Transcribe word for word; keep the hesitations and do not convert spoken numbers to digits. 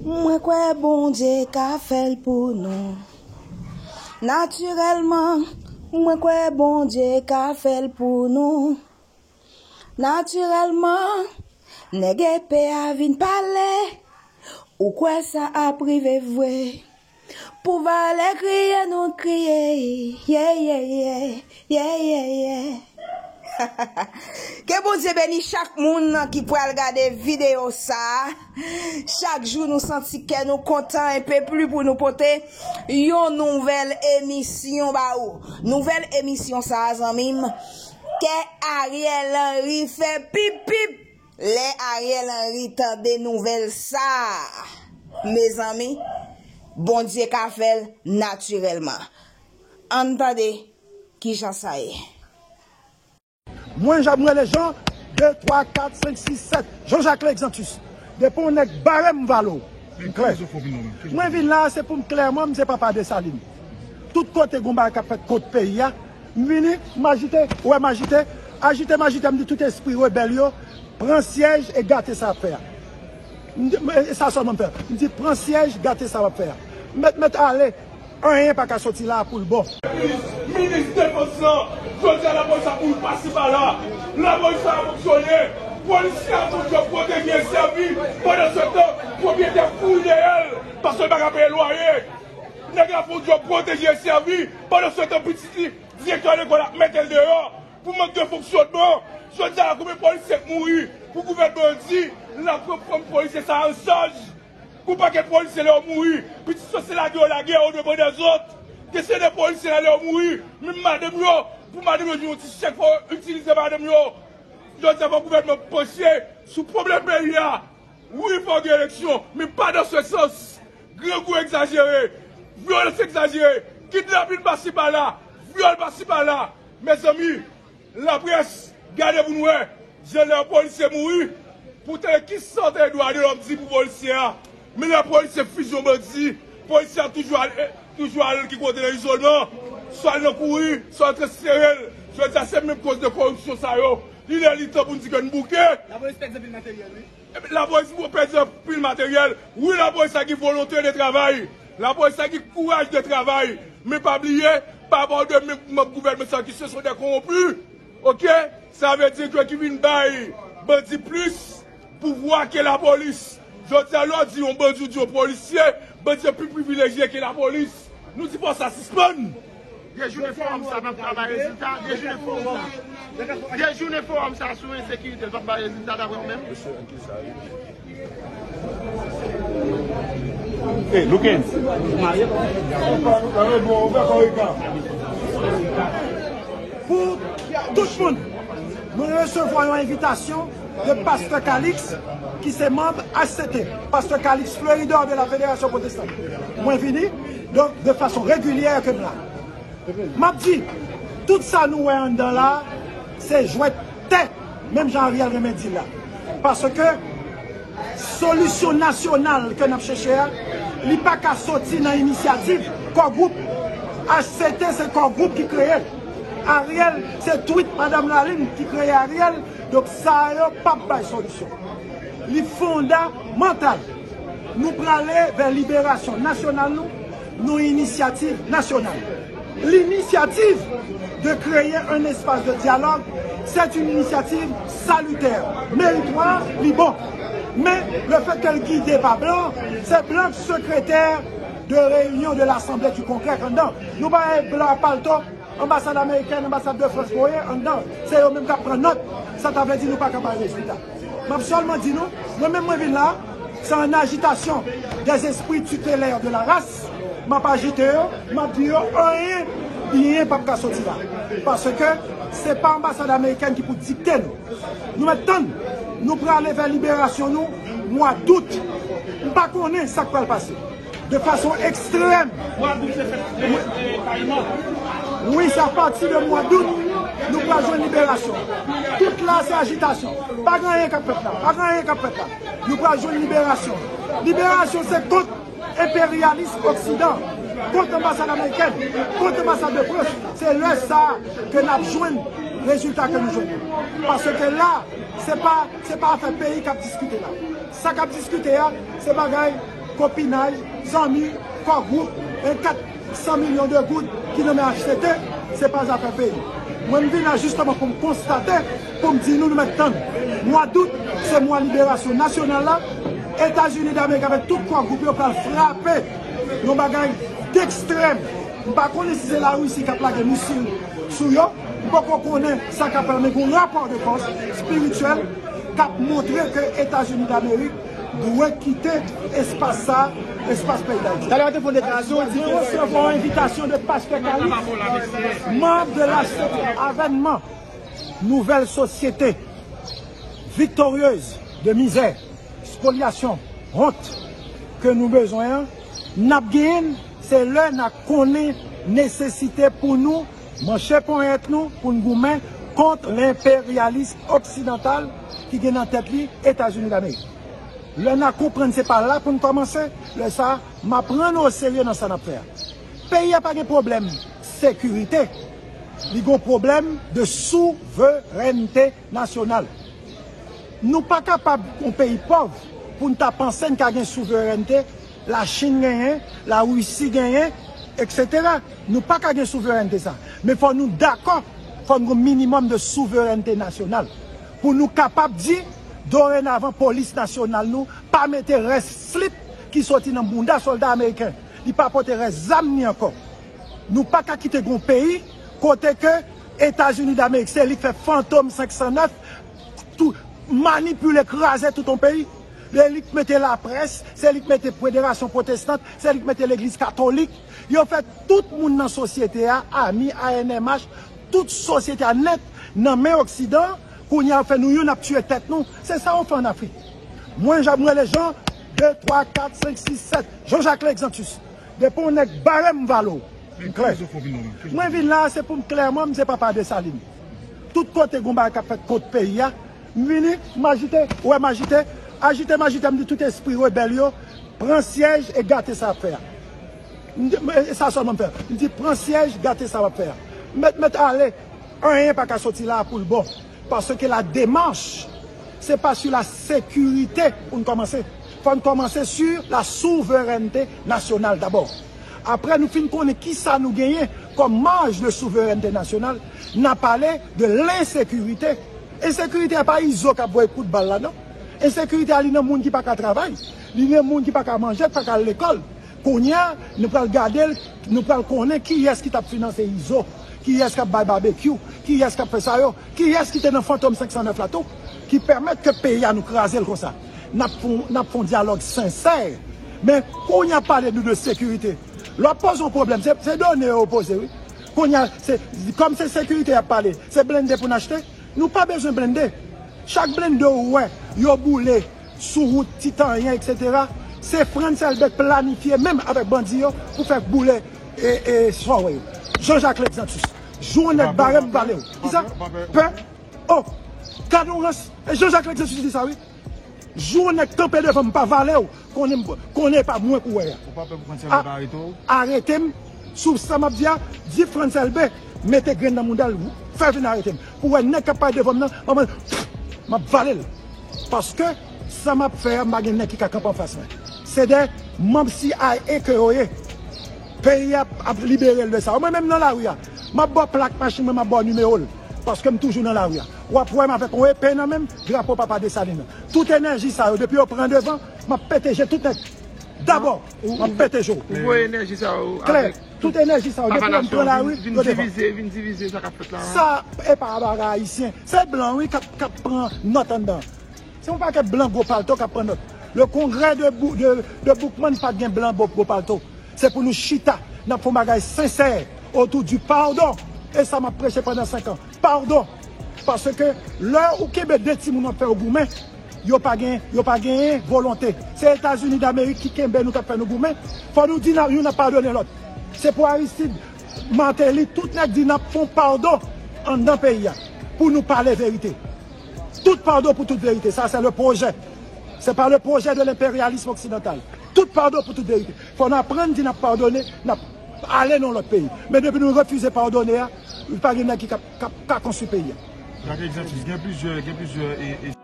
Mwen kwè Bondye ka fè l pou nou. Natirèlman, mwen kwè Bondye ka fè l pou nou. Natirèlman, nèg epe a vin pale. Ou kwè sa ap rive vre? Pou valè kriye nou kriye. Ye, ye, ye. Ye, ye, ye. Ke Bondye beni chak moun ki pral gade videyo sa a. Chak jou nou santi kè nou kontan enpe pli pou nou pote yon nouvèl emisyon ba ou. Nouvèl emisyon sa a, zanmi m, kè Ariel Henry fè pip pip. Lè Ariel Henry tande nouvèl sa a, mezanmi, Bondye ka fè l natirèlman. Ann tande kijan sa ye. Mwen, jan m rele Jan, de, twa, kat, senk, sis, sèt, Jean Jacques Lexantus. Depi yon nèg bare m, m vale w. M klè. Mwen vin la, se pou m klè, mwen, m se papa Desalin. Tout kote gon bagay k ap fèt kont peyi a, m vini, m ajite, ou wè m ajite, ajite, m ajite, m di tout espri rebèl yo, pran syèj e gate sa y ap fè a. M di, e sa sèlman m fè. M di, pran syèj, gate sa w ap fè a. Mèt, mèt ale. Anyen pa ka soti la a pou l bon. Minis, minis defans lan, jodi a lapolis la pou l pase pa la. Lapolis la fonksyone. Polisye a pou l pwoteje e sèvi. Pandan se tan, pwopriyetè kouri dèyè l, paske l pa ka peye lwaye. Nèg la pou l pwoteje e sèvi. Pandan se tan, pitit li, direktè lekòl ap mete l deyò. Pou mank de fonksyonman, jodi a la, konbyen polisye k mouri pou gouvènman an di l ap pran fanmi polisye sa a an chaj? Gon pakèt polisye lè yo mouri, pitit yo se lage yo lage, au dépens des autres. Gen se de polisye la lè yo mouri, menm madanm yo, pou madanm yo jwenn yon ti chèk, fò yo itilize madanm yo. Jodi a, fò gouvènman panche sou pwoblèm peyi a. Wi, fò gen eleksyon, men pa dans ce sens. Grangou egzajere, vyolans egzajere, kidnapin pase pa la, vyòl pase pa la. Mezanmi, laprès, gade pou n wè, jan lè yon polisye mouri, pou tande ki sante dwa de lòm di pou polisye a. Men lè polisye fize yon bandi, polisye a toujou al, toujou al ki kote nan izolman, swa l nan kouri, swa l transfere l. Jodi a, se menm koz de koripsyon sa yo. Li lè li tan pou n di ke n bouke. Lapolis pèdi anpil materyèl, wi. Lapolis pèdi anpil materyèl. Wi, lapolis la gen volonte de travay. Lapolis la gen kouraj de travay. Men pa bliye, pa bò de men manm gouvènman sa ki se sont des corrompus. Oke? Sa vle di ke ki vin bay bandi plis pouvwa ke lapolis. Jodi a, lè w di yon bandi, w di yon polisye, bandi yo pi privilejye ke lapolis. Nou di fò sa sispann. De jounen fowòm sa p ap bay rezilta. De jounen fowòm sa. De jounen fowòm sa sou ensekirite l p ap bay rezilta daprè w menm. Hey, Loukens. Pou tout moun, nou resevwa yon envitasyon de Pastè Calix, ki se manm H C T, Pastè Calix Fleuridor de la Fédération Protestante. Mwen vini, donk, de fason regilyè ke m la. M ap di, tout sa nou wè anndan la, se jwèt tè, menm jan Ariel renmen di l la. Paske solisyon nasyonal ke n ap chèche a, li pa ka soti nan inisyativ kò gwoup. H C T se kò gwoup ki kreye l. Ariel, se tweet Madanm Lalin ki kreye Ariel. Donk, sa yo p ap bay solisyon. Li fondamantal. Nou prale vè liberasyon nasyonal nou, nou inisyativ nasyonal. L'initiative de créer un espace de dialogue, c'est une initiative salutaire, méritoire, li bon. Men, le fait ke l gide pa blan, se blan k sekretè de reyinyon de l'Assemblée du Congrès anndan. Nou pa wè blan a palto, anbasad amerikèn, anbasad de Frans voye anndan. Se yo menm k ap pran nòt. Sa ta vle di nou pa ka bay rezilta. M ap sèlman di nou, mwen menm mwen vin la, se an ajitasyon des esprits tutélaires de la race. M ap ajite yo, m ap di yo, anyen byen p ap ka soti la. Paske se pa anbasad amerikèn ki pou dikte nou. Nou mèt tann, nou prale vè liberasyon nou mwa dout. M pa konnen sa k pral pase. De fason ekstrèm. Wi, se apati de mwa dout, nou pral jwenn liberasyon. Tout la, se ajitasyon. Pa gen anyen k ap fèt la. Pa gen anyen k ap fèt la. Nou pral jwenn liberasyon. Liberasyon, se kont enperyalis Oksidan, kont anbasad amerikèn, kont anbasad de Frans. Se lè sa a ke n ap jwenn rezilta ke nou jwenn yo. Paske la, se pa, se pa afè peyi k ap diskite la. Sa k ap diskite a, se bagay Kopinaj, zanmi, kò gwoup, e kat san milyon de goud ki nan men H T T, se pa zafè peyi. Mwen, m vin la jisteman pou m konstate, pou m di nou, nou mèt tann. Mwa dout, se mwa liberasyon nasyonal la. Etazini Damerik avèk tout kò gwoup yo pral frape yon bagay dekstrèm. M pa konnen si se Larisi k ap lage misil sou yo. M poko konnen sa k ap fèt, men gen yon rapò de fòs espirityèl k ap montre ke Etazini Damerik dwe kite espas sa, espas peyi Dayiti. Talè w te fè yon deklarasyon, w di ke... Mwen resevwa yon envitasyon de pastè Kalis, manm de la sèt avènman, nouvèl sosyete viktoryez de mizè, spolyasyon, wont ke nou bezwen an, n ap genyen l, se lè n a konnen nesesite pou nou manche ponyèt nou, pou n goumen kont lenperyalis oksidantal ki gen nan tèt li Etazini Damerik. Lè n a konprann se pa la pou n kòmanse, lè sa a, m a pran nou oserye nan sa n ap fè a. Peyi a pa gen pwoblèm sekirite, li gen pwoblèm de souverènte nasyonal. Nou pa kapab, yon peyi pòv, pou n ta panse n ka gen souverènte, Lachin genyen, Larisi genyen, etsetera. Nou pa ka gen souverènte sa. Men fò nou dakò, fò n gen minimòm de souverènte nasyonal. Pou nou kapab di, dorenavan, polis nasyonal nou pa mete rès slip ki soti nan bounda sòlda ameriken. Li pa pote rès zam ni ankò. Nou pa ka kite gen yon peyi kote ke Etazini Damerik, se li k fè Fantom senk san nèf, tou, manipile, kraze tout yon peyi. Se li k mete laprès, se li k mete Federasyon Pwotestant, se li k mete Legliz Katolik. Yo fè tout moun nan sosyete a, ami, A N M H, tout sosyete a nèt nan men Oksidan. Kounye a, yo fè nou youn ap tiye tèt nou. Se sa yo fè ann Afrik. Mwen, jan m rele Jan, de, twa, kat, senk, sis, sèt. Jean-Jacques Lexantus. Depi yon nèg bare m, m vale w. M klè. Mwen vin la, se pou m klè, mwen, m se papa Desalin. Tout kote gon bagay k ap fèt kont peyi a, m vini, m ajite, ou wè m ajite, ajite, m ajite, m di tout espri rebèl yo, pran syèj e gate sa y ap fè a. M di, e sa sèlman m fè. M di, pran syèj, gate sa w ap fè a. Mèt, mèt ale, anyen pa ka soti la a pou l bon. Paske la demach, se pa sou la sekirite pou n kòmanse. Fò n kòmanse sou la souverènte nasyonal dabò. Apre nou fin konnen kisa nou genyen kòm maj de souverènte nasyonal, n a pale de lensekirite. Ensekirite a pa Izo k ap voye kout bal la, non. Ensekirite a li nan moun ki pa ka travay, li nan moun ki pa ka manje, ki pa ka al lekòl. Kounye a, nou pral gade l, nou pral konnen kiyès ki t ap finanse Izo, kiyès k ap bay babekyou, kiyès k ap fè sa yo, kiyès ki te nan Fantom senk san nèf la tou, ki pèmèt ke peyi a nou kraze l konsa. N ap fè, n ap fè yon dyalòg sensè. Men, kounye a pale nou de sekirite. Lè w ap poze yon pwoblèm, se, se done yo poze, wi. Kounye a, se, kòm se sekirite y ap pale, se blende pou n achte? Nou pa bezwen blende. Chak blende ou wè yo boule sou wout Titanyen, etsetera, se Frantz Elbé k planifye menm avèk bandi yo pou fè boule e, e, sa w wè yo. Jean-Jacques Lexantus. Jou yon nèg bare m, m vale w. Kisa? Pè? Oh! Gade yon rans. E Jean-Jacques Lexantus di sa, wi. Jou yon nèg kanpe devan m, m pa vale w. Konnen, konnen e pa mwen k ou wè a. Ou pa pè pou Frantz Elbé pa arete w? Arete m sou sa m ap di a, di Frantz Elbé mete grenn nan mouda l, fè vin arete m. Pou wè nèg k ap pale devan m nan, m ap, m ap vale l. Paske sa m ap fè a, m pa gen nèg ki ka kanpe anfas mwen. Se de manm C I A ke yo ye. Peyi a ap, ap libere l de sa. Mwen menm nan lari a, m ap ba w plak machin mwen, m ap ba w nimewo l. Paske m toujou nan lari a. W ap wè m avèk yon epe nan men m, drapo papa Desalin nan. Tout enèji sa yo, depi yo pran devan, m ap pete je tout nèg. Dabò, m ap pete je w. Ou voye enèji sa yo avèk tout enèji sa yo, depi yo pran lari, vin, vin yo devan. Divize, vin divize sa k ap fèt la a. Sa e pa bagay ayisyen. Se blan, wi, k ap, k ap pran nòt anndan. Se yon pakèt blan gwo palto k ap pran nòt. Le congrès de Bou-, de, de Boukman pa t gen blan gwo, gwo palto. Se pou nou chita, n ap fè yon bagay sensè, autour du pardon. E sa m ap preche pandan senk an. Padon. Paske lè ou kenbe de timoun w ap fè yo goumen, yo pa gen, yo pa genyen volonte. Se Etazini Damerik ki kenbe nou, k ap fè nou goumen. Fò nou di n ap, youn ap padone lòt. Se pou Aristide, Martelly, tout nèg di n ap fè yon padon anndan peyi a pou nou pale verite. Tout pardon pour toute vérité, ça c'est le projet. C'est pas le projet de l'impérialisme occidental. Tout pardon pour toute vérité. Fò n aprann di n ap padone, n ap ale nan lòt peyi. Men depi nou refize padone a, pa gen nèg ki ka, ka, ka konstwi peyi a. Gade egzanp, gen plizyè, gen plizyè, e, e,